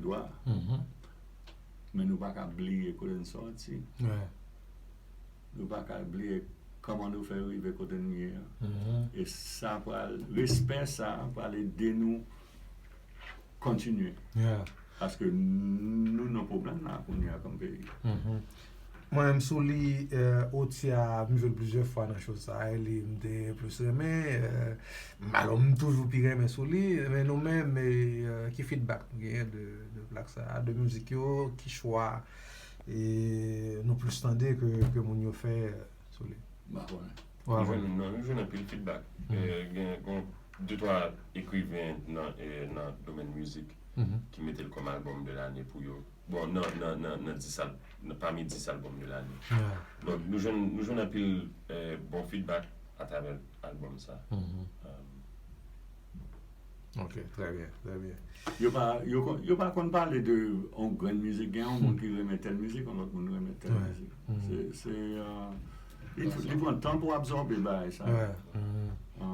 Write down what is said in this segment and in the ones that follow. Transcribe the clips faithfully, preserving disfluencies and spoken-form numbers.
dwa. Men nou pa ka bliye kote n sòti. Nou pa ka bliye kòman nou fè rive kote n ye an. E sa pral, respè sa pral ede nou kontinye. Paske nou nan pwoblèm la kounye a kòm peyi. Mwen menm, Souli, Otia, m jwe l plizyè fwa nan show sa, e li m te plis renmen. Alò, m toujou pi renmen Souli, men nou menm, ki feedback nou genyen de, de plak sa, de mizik yo, ki chwa nou plis tande ke, ke moun yo fè sou li? M pa konnen. Nou jwenn, non, nou jwenn anpil feedback. Gen, gen de twa ekriven nan, nan domèn mizik ki mete l kòm albòm de lane pou yo. Bon, nan, nan, nan, nan dis al, nan, pami dis albòm de lane. Donk, nou jwenn, nou jwenn anpil bon feedback atravè albòm sa. Ok, trè byen, trè byen. Yo pa, yo, yo pa konn pale de yon grenn mizik, gen yon moun ki renmen tèl mizik, yon lòt moun renmen tèl mizik. Se, se, li, li pran tan pou absòbe bagay sa.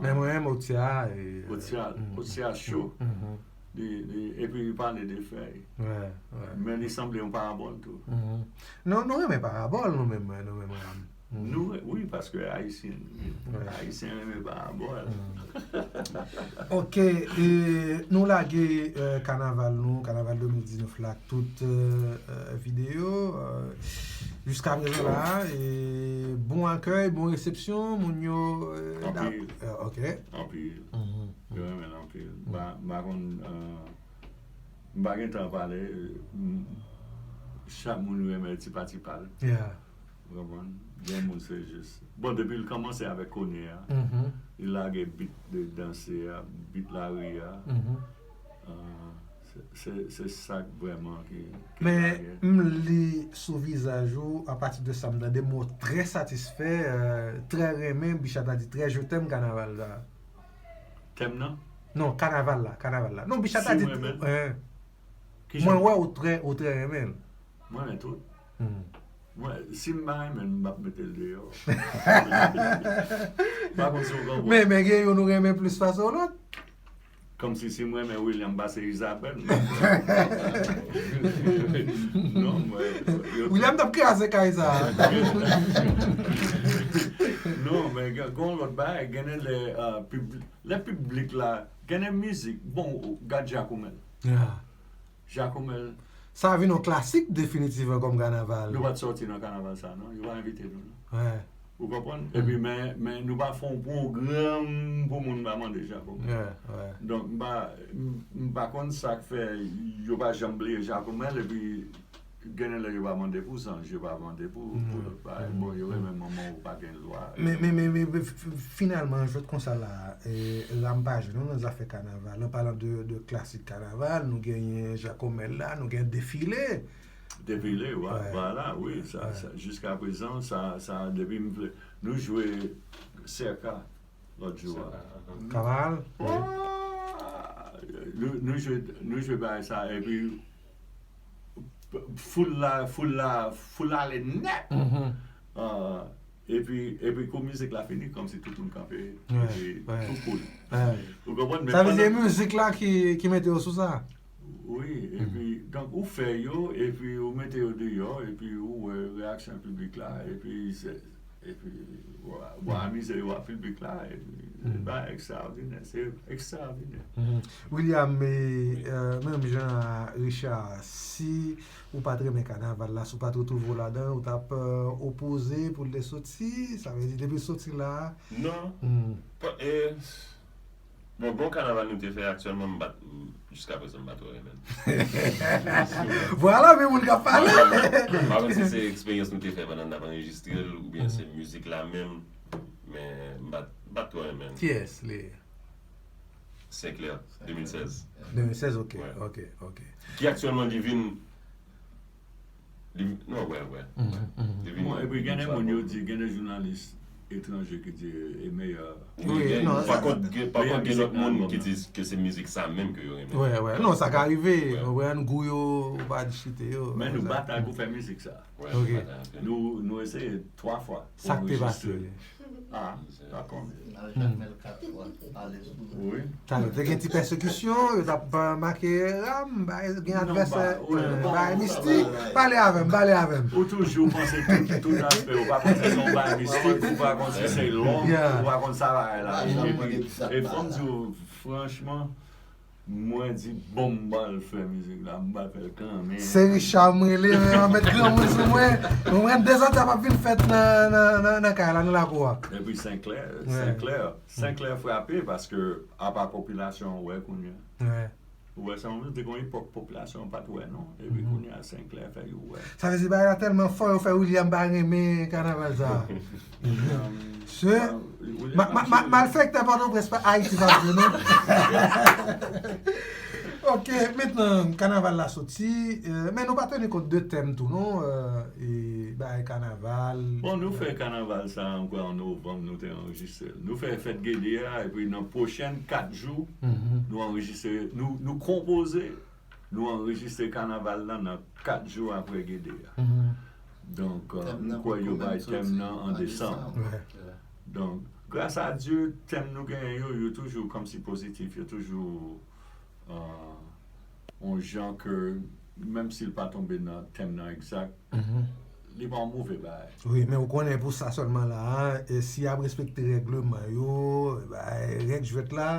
Men mwen, Otia. Otia, Otia cho. Li, li, epi li pale de fèy. Men li sanble yon parabòl tou. Non, nou renmen parabòl, nou menm, nou menm. Nou, wi, paske Ayisyen, Ayisyen renmen parabòl. Ok, e nou lage kanaval nou, kanaval de mil diznèf la, tout videyo. Jiska prezan la, e bon akèy, bon resepsyon, moun yo. Anpil. Ok. Anpil. Yo renmen l anpil. M pa konn, m pa gen tan pale, chak moun renmen ti pati pa l. Ou konprann? Gen moun se jis. Bon, depi l kòmanse avèk Kone a, li lage bit de danse a, bit lari a. Se, se sa k vrèman ki, ki lage. Men m li sou vizaj ou, apati de sa m tande, m wè w trè satisfè, trè renmen, Bicha ta di trè je t'aime kanaval la. Tèm nan? Non, kanaval la, kanaval la. Non, Bicha ta di. Si m renmen. Mwen wè ou trè, ou trè renmen l. Mwen renmen tout. Mwen, si m pa renmen l, m p ap mete l deyò. M pa konn si w konprann. Men, men gen youn ou renmen plis pase yon lòt. Kòmsi si m renmen William pase Isabelle. Non, mwen. William t ap kraze kay sa. Non, men gen, gen yon lòt bagay, gen de lè, pib-, lè piblik la, gen de mizik, bon, gad Jacomel. Jacomel. Sa vin yon klasik definitivman kòm kanaval. Nou pa t sòti nan kanaval sa, non. Yo pa envite nou, non. Ou konprann? Epi, men, men nou pa fè yon pwogram pou moun pa mande Jacomel. Donk, m pa, m, m pa konn sa k fè yo pa janm bliye Jacomel, epi gen de lè yo pa mande pou zanj, yo pa mande pou, pou lòt bagay. Bon, yo renmen manman ou pa gen lwa. Men, men, men, men, men, f-, f-, finalman, jwèt konsa la, e, la m pa jwenn nou nan zafè kanaval. An palan de, de klasik kanaval, nou genyen Jacomel la, nou gen defile. Defile, vwa-, vwala, wi. Sa, sa, jiska prezan, sa, sa, depi m vle, nou jwe Serka lòt jou a. Kaval? Nou, nou jwe, nou jwe bagay sa, epi foul la, foul la, foul la ale nèt. Epi, epi kou mizik la fini, kòmsi tout moun kanpe, epi tou koul. Ou konprann? Men sa vle di pandan mizik la ki, ki mete yo sou sa? Wi, epi, donk, ou fè yo, epi ou mete yo deyò, epi ou wè reyaksyon piblik la, epi se, epi w a, w a amize yo ak piblik la, epi se bagay ekstraòdinè, se ekstraòdinè. William, e, e, menm jan a Richard, si ou pa t renmen kanaval la, si w pa t retwouve w ladan l, ou t ap, e, opoze pou l te soti, sa vle di depi l soti la? Non. Pa, e, bon, bon kanaval nou te fè aktyèlman, m pa t, m, jiska prezan, m pa twò renmen l. Vwala, men moun k ap pale. M pa konn si se eksperyans nou te fè pandan n t ap anrejistre l, oubyen se mizik la menm, men m pa t, m pa t twò renmen l. Kiyès li ye? Sinclair, de mil sèz. De mil sèz, ok, ok, ok. Ki aktyèlman li vin, li, non, wè, wè. Li vin. Bon, epi gen de moun yo di, gen de jounalis, etranje ki di e meyè. Wi, non, pa kont gen pa kont gen lòt moun ki di ke se mizik sa menm ke yo renmen. Wè, wè. Non, sa ka rive. Ou wè, gou yo, ou pa di chite yo. Men nou batay pou fè mizik sa. Ok. Nou nou eseye twa fwa. Sa k te pase? Ah, pa konnen. N al jamè l kat fwa. Ale sou. Wi. Talè, te gen ti pèsekisyon, yo t ap make ram, bay, gen advèsè, bay mistik. Pale avè m, pale avè m. Ou toujou panse tout, tout aspè, ou pa konn si se yon bay mistik, ou pa konn si se long, ou pa konn sa bagay la. Epi, e fò m di w, franchman, mwen di, bon, m pral fè mizik la, m pral fè l kanmenm. Se Richard m rele, men an met granmoun sou mwen. Mwen, dezòd sa p ap vin fèt nan, nan, nan, nan kay la, nan lakou a. Epi Senklè, Senklè, Senklè frape paske apa popilasyon an wè kounye a. Ou wè sa, mwen te gon epòk popilasyon an pa t wè non. Epi kounye a Senklè fè yo wè. Sa vle di bagay la tèlman fò, yo fè William pa renmen kanaval sa. Se malfektè Pòtoprens pa Ayiti pa vle non. Ok, mentnan kanaval la soti, men nou pa teni kont de tèm tou non, e bagay kanaval. Bon, nou fè kanaval sa ankò an novanm, nou te anrejistre l. Nou fè fèt Gede a, epi nan pwochèn kat jou, nou anrejistre, nou, nou konpoze, nou anrejistre kanaval la nan kat jou apre Gede a. Donk, m kwè yo bay tèm nan an desanm. Donk, gras a Dye, tèm nou genyen yo, yo toujou kòmsi pozitif, yo toujou yon jan ke, menm si l pa tonbe nan tèm nan egzak, li pa yon move bagay. Wi, men ou konnen pou sa sèlman la, e si y ap respekte règleman yo, règ jwèt la,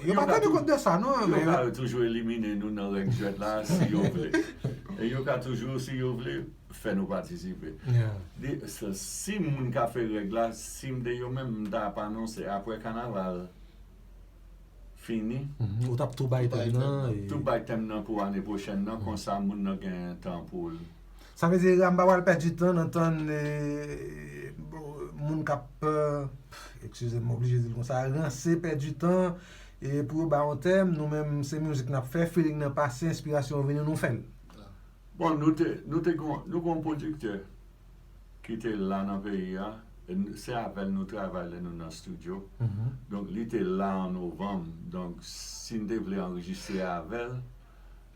yo pa teni kont de sa non. Yo ka toujou elimine nou nan règ jwèt la si yo vle. E yo ka toujou, si yo vle, fè nou patisipe. Si moun ka fè règ la, si m te yo menm, m ta ap anonse apre kanaval fini. Ou t ap tou bay tèm nan. Tou bay tèm nan pou ane pwochèn nan, konsa moun nan gen tan pou l. Sa vle di ram pa pral pèdi tan nan tann moun k ap, eskize m, m oblije di l konsa, ranse, pèdi tan pou yo ba yon tèm. Nou menm se mizik n ap fè, feeling nan pase, enspirasyon an vini, nou fè l. Bon, nou te, nou te gon, nou gon pwodiktè ki te la nan peyi a, se avè l nou travay lè nou nan estidyo. Donk, li te la an novanm. Donk, si n te vle anrejistre avè l,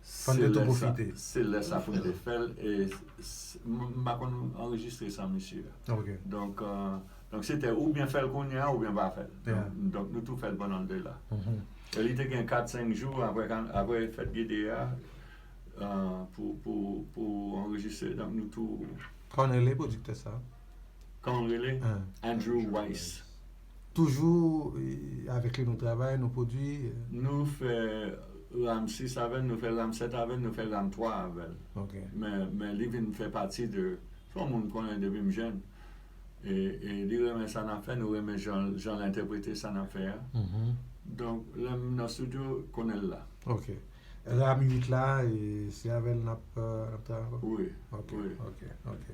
se lè sa pou n te fè l. E m pa konn anrejistre san misye. Donk, donk se te oubyen fè l kounye a oubyen pa fè l. Donk, nou tou fè l pandan l te la. E li te gen kat senk jou apre, apre fèt Gede a, pou, pou, pou anrejistre. Donk, nou tou. Kòman l rele pwodiktè sa? Kòman l rele? Andrew Weiss. Toujou avèk li nou travay, nou pwodui. Nou fè ram sis avè l, nou fè ram sèt avè l, nou fè ram twa avè l. Men, men li vin fè pati de, se yon moun m konnen depi m jèn. E, e li renmen sa n ap fè, nou renmen jan, jan l entèprete sa n ap fè a. Donk, lè m nan estidyo, konnen l la. Ok. Ram uit la, e se avè l n ap, n ap travay ankò? Wi. Ok, ok, ok.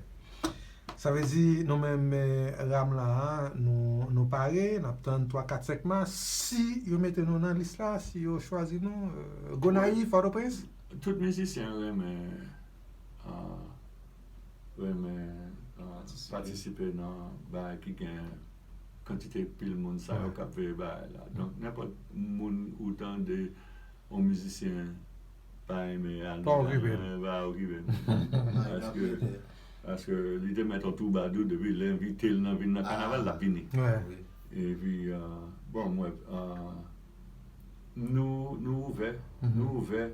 Sa vle di, nou menm, ram la, nou, nou pare, n ap tann twa, kat, senk mas. Si yo mete nou nan lis la, si yo chwazi nou, Gonayiv, Pòtoprens? Tout mizisyen renmen renmen patisipe nan bagay ki gen kantite pil moun sa yo k ap veye bagay la. Donk, nenpòt moun ou tande yon mizisyen pa renmen al nan kanaval, pa okipe l. Paske, paske li te mèt yon twoubadou, depi lè envite l nan vin nan kanaval, l ap vini. Epi, bon, mwen, nou, nou ouvè, nou ouvè.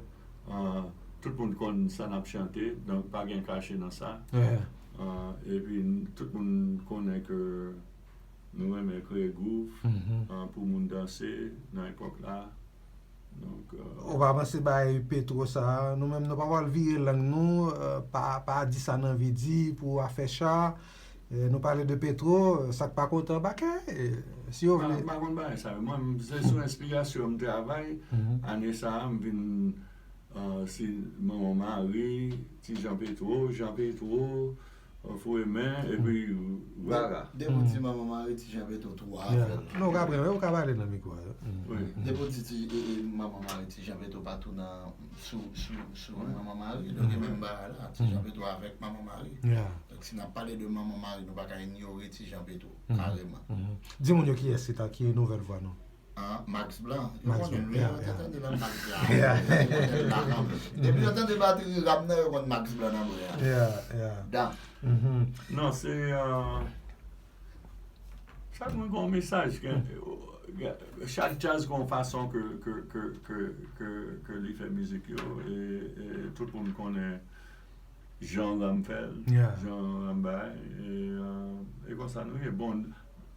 Tout moun konn sa n ap chante, donk pa gen kache nan sa. Epi tout moun konnen ke nou renmen kreye gwouv pou moun danse nan epòk la. Donk, ou pa panse bay Petro sa, nou menm nou pa pral vire lang nou, pa, pa di sa n anvi di pou afè cha. Nou pale de Petro, sa k pa kontan pa kè, si yo vle. M pa konn bagay sa yo. Mwen, se sou enspirasyon m travay. Ane sa a, m vin, si Manman Mari, Ti Jan Petro, Jan Petro, Foure men, epi rara. Depi w di Manman Mari, Ti Jan Beto tou a Yeah. fè l. Non, ou ka pran, ou ka pale nan mikwo a. Mm, Oui. mm, mm. Depi w di ti e, e, Manman Mari, Ti Jan Beto pa tou nan sou sou sou Manman Mari. Donk e menm bagay la, Ti Jan Beto avèk Manman Mari. Yeah. Donk si n ap pale de Manman Mari, nou pa ka inyore Ti Jan Beto Mhm. kareman. Mhm. Di moun yo kiyès se ta, ki nouvèl vwa nou. Ah, Max Blanc. Yo Max konnen Blanc, wi, yeah, yo te yeah. Tande lè Max Blanc. Yeah. Yo tande la kanmenm. Depi yo tande batri rap nan, yo konn Max Blanc nan bwen an. Yeah, yeah. Dan. Mhm. Non, se. Euh, chak moun gen yon mesaj. Gen- gen- Chak djaz gen yon fason ke, ke, ke, ke, ke, ke li fè mizik yo. E, e tout moun konnen jan Ram fè l, Yeah. jan Ram bay. E, euh, e konsa nou ye. Bon,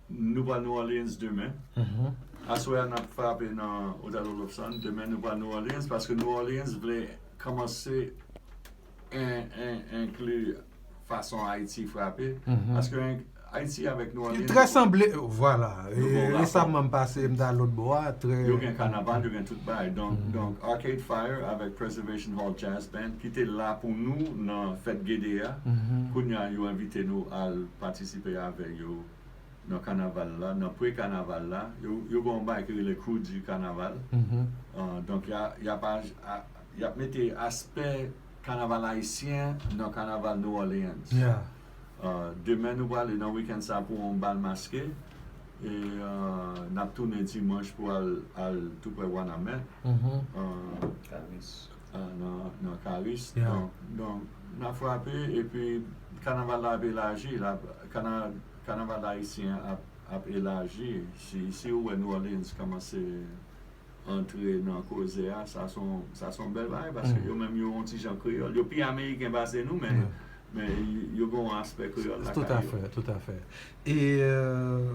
nou pral New Orleans demen. Mhm. Aswè a n ap frape nan Hotel Olofsson. Demen nou pral New Orleans paske New Orleans vle kòmanse en, en, enkli fason Ayiti frape. Mhm. Paske en- Ayiti avèk New Orleans. Trè sanble, vwala. Yo gen E rapò. Resaman m pase, m t al lòt bò a. Trè. Yo gen kanaval, yo gen tout bagay. Donk, Mhm. donk Arcade Fire avèk Preservation Hall Jazz Band ki te la pou nou nan fèt Gede a. Mhm. Kounye a, yo envite nou al patisipe avè yo nan kanaval la, nan pre-kanaval la. Yo, yo gen yon bagay ki rele Crew du Carnaval. Mhm. Euh, donk, y a, y a pa, a, y ap mete aspè kanaval ayisyen nan kanaval New Orleans. Yeah. Euh, demen, nou prale nan wikenn sa pou yon bal maske. E euh, n ap tounen dimanch pou al, al toupre Wanament. Mhm. Euh, Karis. euh, nan, nan Karis. Yeah. Donk, donk, n ap frape, epi kanaval la ap elaji. La, kana, kanaval ayisyen ap, ap elaji. Si, si ou wè New Orleans kòmanse antre nan koze a, sa se yon, sa se yon bèl bagay, paske Mm. yo menm yo yon ti jan kreyòl. Yo pi ameriken pase nou, men, Mm. men yo gen yon aspè kreyòl lakay yo. Toutafè, toutafè. E euh,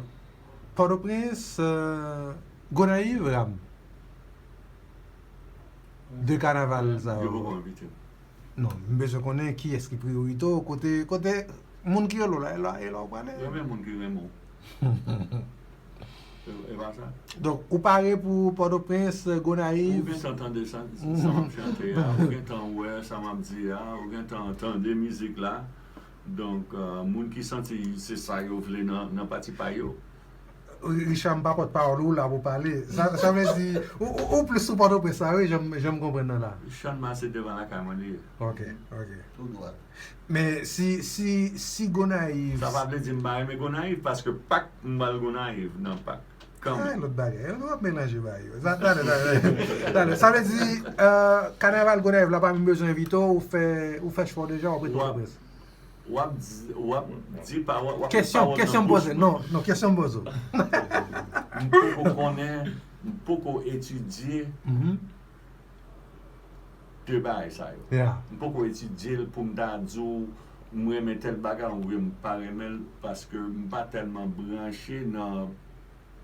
Pòtoprens, euh, Gonayiv, Ram. De kanaval sa Yo yo. poko envite m. Non, m bezwen konnen kiyès ki priyorite w, kote, kote moun ki rele w la, e la, e la w prale. Renmen moun ki renmen w. E, e pa sa? Donk, ou pare pou Pòtoprens, Ou Gonayiv? Gentan tande sa, sa m ap chante a, ou gentan wè sa m ap di a, ou gentan tande mizik la. Donk, euh, moun ki santi se sa yo vle nan, nan pati pa yo. Richard, m pa pòtpawòl ou, la pou pale. Sa, sa vle di, ou, ou, ou plis sou Pòtoprens la, wi, jan m, jan m konprann nan la. Channmas se devan lakay mwen li ye. Ok, ok. Tou dwat. Men si, si, si Gonayiv. Sa pa vle di m pa renmen Gonayiv, paske Pak, m pral Gonayiv nan Pak. Ah, Kanmenm. Lòt bagay. Nou ap melanje bagay yo. Sa, talè, talè, talè. Sa vle di, euh, kanaval Gonayiv la pa menm bezwen envite w, ou fè, ou fè chwa w deja, ou prete W ap, Pòtoprens. w ap di, w ap di pa, w ap, w ap Kesyon, pawòl kesyon nan m bouch poze. mwen. Non, non, kesyon m poze w. M poko konnen, m poko etidye Mhm. de bagay sa yo. Yeah. M poko etidye l pou m ta di w m renmen tèl bagay oubyen m pa renmen l, paske m pa tèlman branche nan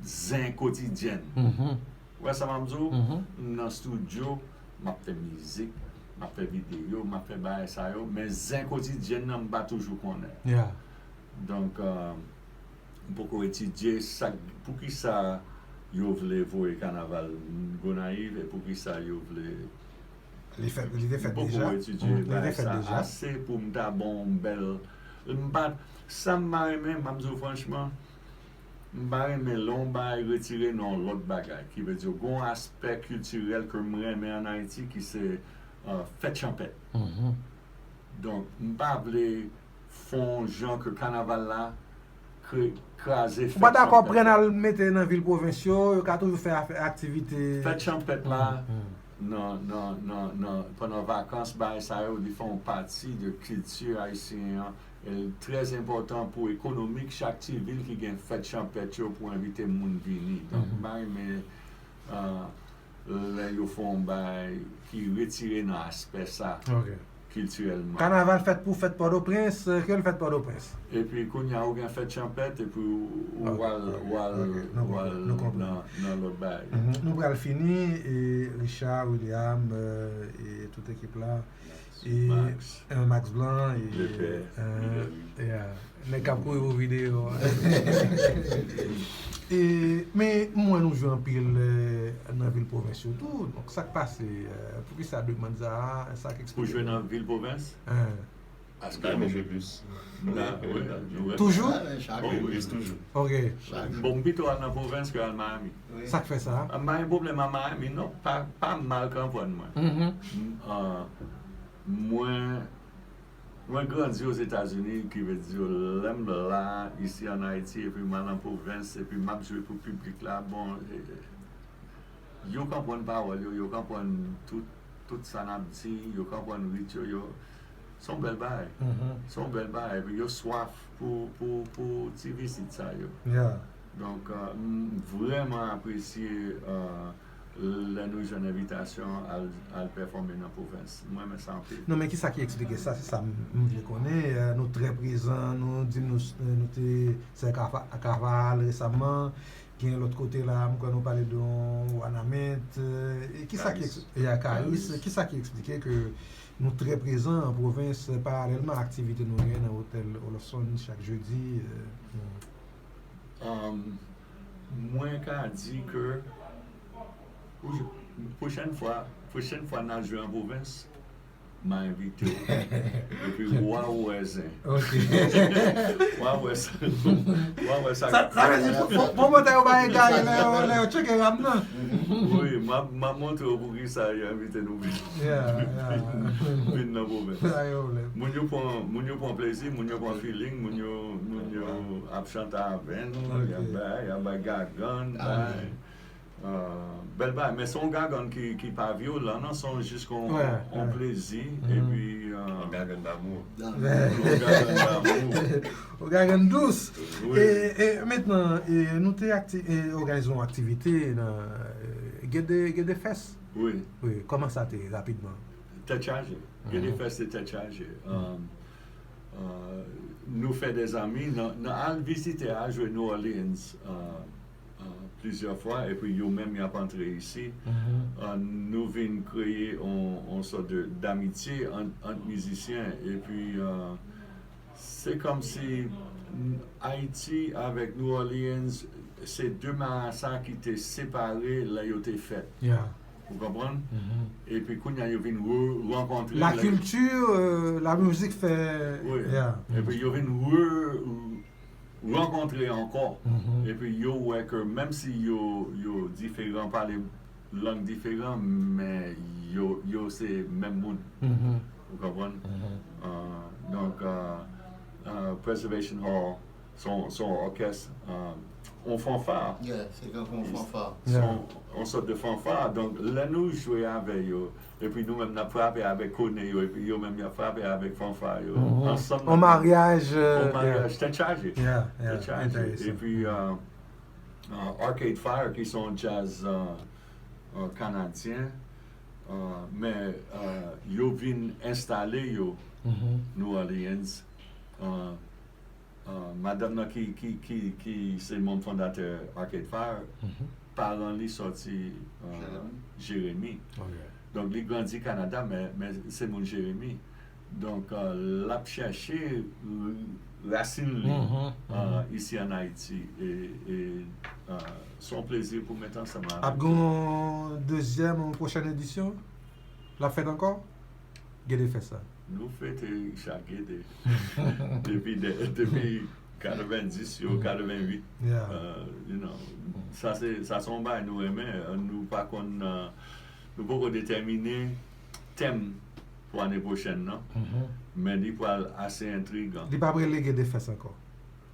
zen kotidyèn. Mhm. Ou wè sa m ap di w? Mhm. M nan estidyo, m ap fè mizik, m ap fè videyo, m ap fè bagay sa yo, men zen kotidyèn nan m pa toujou konnen. Yeah. Donk, euh, m poko etidye sa, poukisa yo vle voye kanaval Gonayiv e poukisa yo vle Li fèt, li te fèt Poko deja. etidye Mm, li te bagay fèt sa deja. Ase pou m ta bon yon bèl. M pa, sa m pa renmen, m ap di w franchman, m pa renmen lè yon bagay retire nan yon lòt bagay. Ki vle di, gen yon aspè kiltirèl ke m renmen ann Ayiti, ki se, euh, fèt chanpèt. Mhm. Donk, m pa vle fè yon jan ke kanaval la kre-, kraze fèt chanpèt. Ou pa dakò pran al mete nan vil pwovens yo, yo ka toujou fè afè, aktivite. Fèt chanpèt la, Mm, mm. nan, nan, nan, nan, pandan vakans, bagay sa yo, li fè yon pati de kilti ayisyen an. E l trè enpòtan pou ekonomik chak ti vil ki gen fèt chanpèt yo pou envite moun vini. Donk, Mhm. m pa renmen, euh, lè yo fè yon bagay ki retire nan aspè sa Ok. kiltirèlman. Kanaval fèt pou fèt Pòtoprens, euh, ke l fèt Pòtoprens. Epi kounye a ou gen fèt chanpèt, epi ou, ou Ok, wal, ok, wal, ok. Nou konprann, wal nou konprann. nan, nan lòt bagay. Mhm. Nou pral fini, e Richard, William, euh, e tout ekip la. E, Max. euh, Max Blanc, e, Lepè, euh, Miguel. Yeah. Nèg k ap kouri pou videyo. E, men mwen nou jwe anpil, euh, nan vil pwovens yo tou. Donk sa k pase, euh, poukisa demann sa a, sa k Pou jwe eksplike? Nan vil pwovens? Hein. Paske Bay manje plis. Nan, wi, nou wè. Toujou? Ah, men chak Oh, jou. wi, toujou. Ok. Chak jou. Bon, m pito al nan pwovens ke al Miami. Wi. Sa k fè sa? M pa gen pwoblèm a Miami, non. Pa, pa mal konprann mwen. Mhm. M, ah, mwen, mwen grandi Ozetazini, ki vle di lè m la, isi an Ayiti, epi m al nan pwovens, epi m ap jwe pou piblik la. Bon, eh, yo konprann pawòl yo, yo konprann tout, tout sa n ap di, yo konprann rit yo, yo. Se yon bèl bagay. Mhm. Se yon bèl bagay. Epi yo swaf pou, pou, pou ti vizit sa yo. Yeah. Donk, euh, m vrèman apresye euh, lè nou jwenn envitasyon al, al pèfòme nan pwovens. Mwen renmen sa anpil. Non, men kisa ki eksplike sa? Se sa m m vle konnen. Euh, nou trè prezan, nou di m nou, nou te sè Kaval resaman, gen lòt kote la, m kwè nou pale de yon Wanament. Euh, e kisa ki eks- e a Kayis, kisa ki eksplike ke nou trè prezan an pwovens paralèlman a aktivite nou gen nan otèl Olofsonn chak jedi? Euh, Um, mwen ka di ke ou- pwochèn fwa, pwochèn fwa n a jwe an pwovens, m a envite w. Epi w a wè zen. Ok. W a wè sa. W a wè sa. Sa sa vle di pou- pou- pou motè yo pa egare lè yo lè yo tcheke ram nan. Wi, m ap m ap montre w pou ki sa yo envite nou vin Yeah, yeah. vin nan pwovens. Sa yo vle. Moun yo pran moun yo pran plezi, moun yo pran feeling, moun yo moun yo ap chante avè nou, y ap Ok. bay, y ap bay gagann, Ah, bay. Euh, bèl bagay, men se yon gagann ki, ki pa vyolan, non, se yon jis kon Wè, yon wè. Plezi, Mhm. Epi euh, Gagann damou. Dan- Wè. yon gagann damou. Ou ka gen dous. Wi. E, e mentnan, e, nou te akti, e, òganize yon aktivite nan e, Gede, Gede Fest. Wi, Wi, kòman sa te ye rapidman? Tèt chaje. Gede Fest se tèt chaje. Um, uh, nou fè de zanmi. Nan, nan al vizite a jwe New Orleans uh, uh, plizyè fwa, epi yo menm y ap antre isi. Uh, nou vin kreye on, on sòt de damitye ant, ant mizisyen. Epi uh, se kòmsi Ayiti avèk New Orleans se de marasa ki te separe lè yo te fèt. Yeah. Ou konprann? Mhm. Epi kounye a yo vin re- rankontre. La lè- culture, euh, la musique fait. Wi. Yeah. Epi yo vin re- rankontre ankò. Mhm. Epi yo wè ke menm si yo, yo diferan, pale lang diferan, men yo, yo se menm moun. Mhm. Ou konprann? Mhm. Uh, donk, uh, uh, Preservation Hall, se yon se yon òkès, uh, yon fanfa. Yeah, se tankou yon fanfa. Se yon yon sòt de fanfa. Donk, lè nou jwe avè yo, epi nou menm n ap frape avèk kone yo, epi yo menm y ap frape avèk fanfa yo. Mhm. Ansanm On maryaj. euh, On maryaj tèt chaje. Yeah, yeah, Tèt chaje. enteresan. Epi, uh, uh, Arcade Fire, ki se yon jazz uh, uh, kanadyen, uh, men uh, yo vin enstale yo Mhm. New Orleans. Uh, uh, madanm nan ki, ki, ki, ki se manm fondatè Arcade Fire, Mhm. paran li sòti uh, Jeremi. Jeremi. Ok. Donk, li grandi Kanada, men, men se moun Jeremi. Donk, uh, l ap chèche rasin li Mhm, uh, isi an Ayiti. E, e uh, se yon plezi pou mete ansanm avèk Ap gen yon dezyèm, yon pwochèn edisyon? L ap fèt ankò? Gede Fest sa. Nou fete Richard Gede depi de- depi katrevendis yo, katrevennwit. Yeah. Uh, you know, sa se sa se yon bagay nou renmen. Uh, nou pa konn uh, nou poko detèmine tèm pou ane pwochèn nan, Mhm. men li pral ase entrigan. Li p ap rele Gede Fest ankò.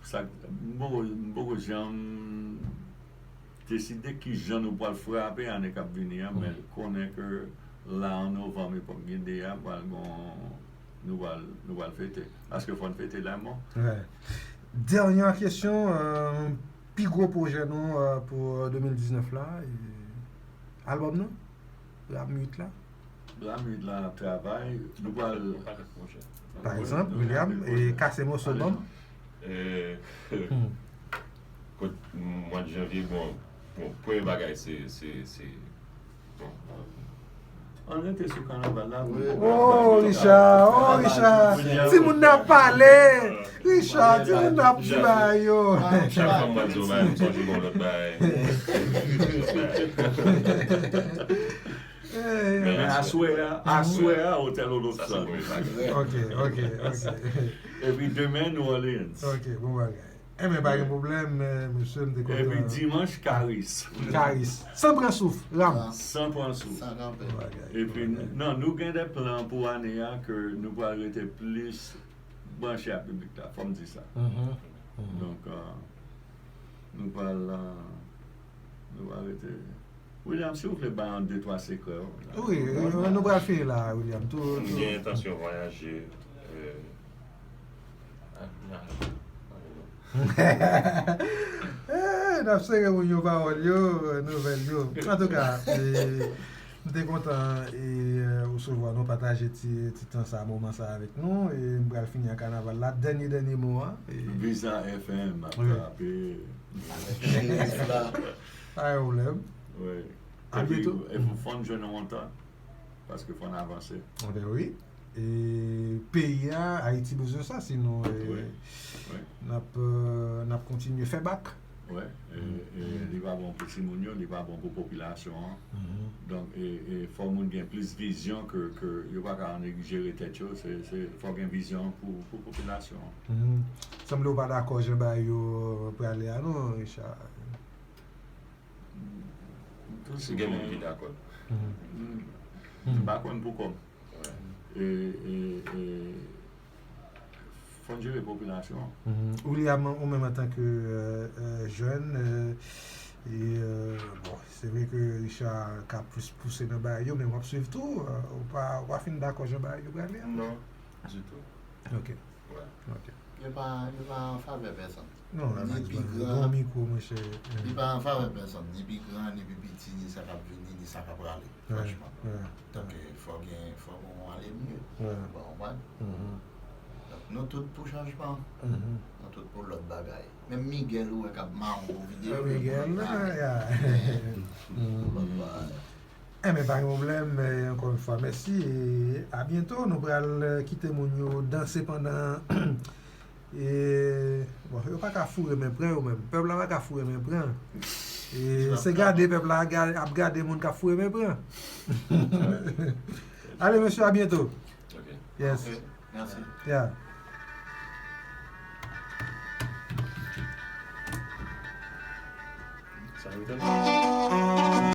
Sa m poko m poko janm deside ki jan nou pral frape ane k ap vini an, men konnen ke la an novanm epòk Gede a pral gon nou pral nou pral fete. Paske fò n fete lè mò. Ouais. Dènyè kesyon, euh, pi gwo pwojè nou euh, pou de mil diznèf la, e, albòm nou, Ram uit la. Ram uit la ap travay, nou pral Pa egzanp, William, e kase moso ban m. E, Hmm. kot mwa de janvye, bon, bon, premye bagay se, se, se, bon. Ann rete sou kanaval la. Wi. Oh, Richard, oh, Richard. Timoun nan ap pale. Richard, timoun nan ap di bagay yo. Chak fwa mwen di yon bagay, mwen sonje yon lòt bagay. Men aswè a, aswè a, Hotel Olofsan. Ok, ok, ok. Epi demen, New Orleans. Ok, bon bagay. Enben, pa gen pwoblèm, mesye, m te kontan. Epi dimanch, Karis. Karis. San pran souf, ram. San pran souf. San kanpe. Bon bagay. Epi, non, nou gen de plan pou ane a ke nou pral rete plis branche ak piblik la, fò m di sa. Donk, euh, nou pral, euh, nou pral rete. William, si w vle bay yon de twa sekrè w. Wi, nou pral fini la, William. Tou, M gen entansyon vwayaje. euh, ah, nah. Eh, n ap sere moun yo pawòl yo, nouvèl yo. Antouka, eh, m te kontan eh, resevwa nou, pataje ti, ti tan sa, moman sa avèk nou. E m pral fini ak kanaval la. Dènye, dènye mo a. Eh, Visa F M ap Wi. Trape. Avèk cherif la. Pa gen pwoblèm. Wi. A Epi, byento. E pou fon jwenn yon antant. Paske fò n avanse. Anben wi. E peyi a, Ayiti bezwen sa, sinon eh, Wi, wi. n ap, eh, n ap kontinye fè bak. Wi. E, e li pa bon pou timoun yo, li pa bon pou popilasyon an. Donk, e, e fò moun gen plis vizyon ke, ke yo pa ka neglijere tèt yo. Se, se, fò gen vizyon pou, pou popilasyon an. Mhm. Sanble w pa dakò jan bagay yo prale a non, Richard. Tou Si gen moun ki dakò. M pa konn pou kòm. E, e, e, fò n jere popilasyon an. Mhm. William, ou menm antanke eh, eh, jèn, eh, e, eh, bon, se vre ke Richard ka plis pouse nan bagay yo, men w ap swiv tou, eh, ou pa, ou pa fin dakò jan bagay yo prale a? Non, ditou. Ok, Wè. ok. Yo pa, yo pa an favè pèsonn. Non, la Ni Max pi Brown, gran. Bon mikwo, monchè. Li pa an favè pèsonn, ni pi gran, ni pi piti, ni sa k ap vini, ni sa k ap prale. Wè, Franchman. Wè. Tanke fò gen, fò gen yon ale mye. Wè. Bon, wè. Mhm. Donk, nou tout pou chanjman. Mhm. Nou tout pou lòt bagay. Menm Miguel ou wè k ap mawon pou videyo. Miguel, la, ya. Lòt bagay. Enben, pa gen pwoblèm, eh, ankò yon fwa, mèsi e a byento. Nou pral eh, kite moun yo danse pandan. E, bon, yo pa ka foure men pran yo menm. Pèp la pa ka foure men pran. E, se gade pèp la ga- ap gade moun k ap foure men pran. Ale, mesye, a byento. Ok. Yes. Ok, mèsi. Yeah. Sa yo te